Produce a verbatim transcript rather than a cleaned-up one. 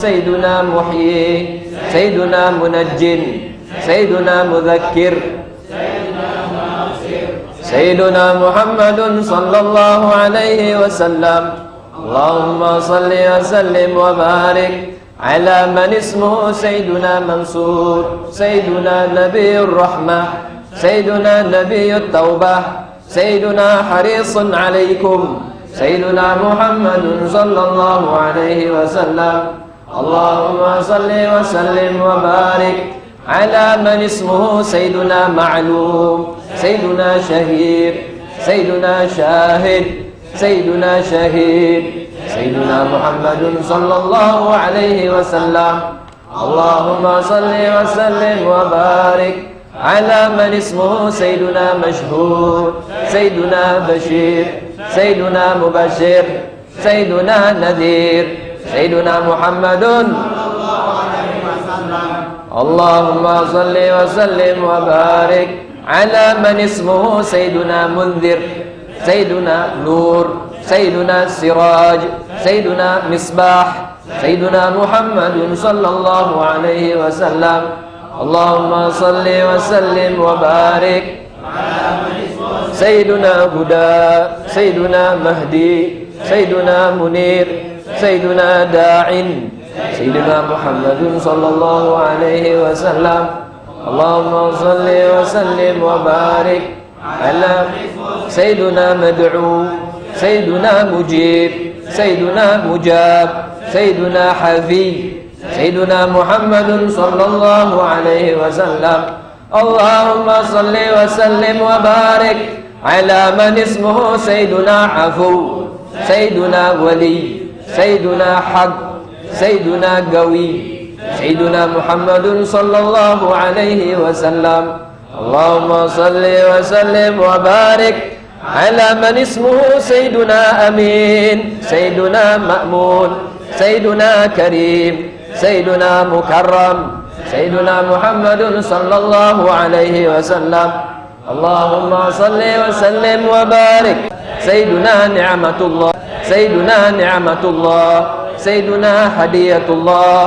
سيدنا محيي، سيدنا منجن، سيدنا مذكر، سيدنا محمد صلى الله عليه وسلم. اللهم صل وسلم وبارك على من اسمه سيدنا منصور، سيدنا نبي الرحمة، سيدنا نبي التوبة، سيدنا حريص عليكم، سيدنا محمد صلى الله عليه وسلم. اللهم صل وسلم وبارك على من اسمه سيدنا معلوم، سيدنا شهير، سيدنا شاهد، سيدنا شهيد، سيدنا محمد صلى الله عليه وسلم. اللهم صل وسلم وبارك على من اسمه سيدنا مشهور، سيدنا بشير، سيدنا مبشر، سيدنا نذير، سيدنا محمد. اللهم صل وسلم وبارك على من اسمه سيدنا منذر، سيدنا نور، سيدنا سراج، سيدنا مصباح، سيدنا محمد صلى الله عليه وسلم. اللهم صل وسلم وبارك سيدنا هدى، سيدنا مهدي، سيدنا منير، سيدنا داع، سيدنا محمد صلى الله عليه وسلم. اللهم صل وسلم وبارك على سيدنا مدعو، سيدنا مجيب، سيدنا مجاب، سيدنا حفي، سيدنا محمد صلى الله عليه وسلم. اللهم صل وسلم وبارك على من اسمه سيدنا عفو، سيدنا ولي، سيدنا حق، سيدنا قوي، سيدنا محمد صلى الله عليه وسلم. اللهم صل وسلم وبارك على من اسمه سيدنا أمين، سيدنا مأمون، سيدنا كريم، سيدنا مكرم، سيدنا محمد صلى الله عليه وسلم. اللهم صل وسلم وبارك. سيدنا نعمة الله، سيدنا نعمة الله، سيدنا هدية الله،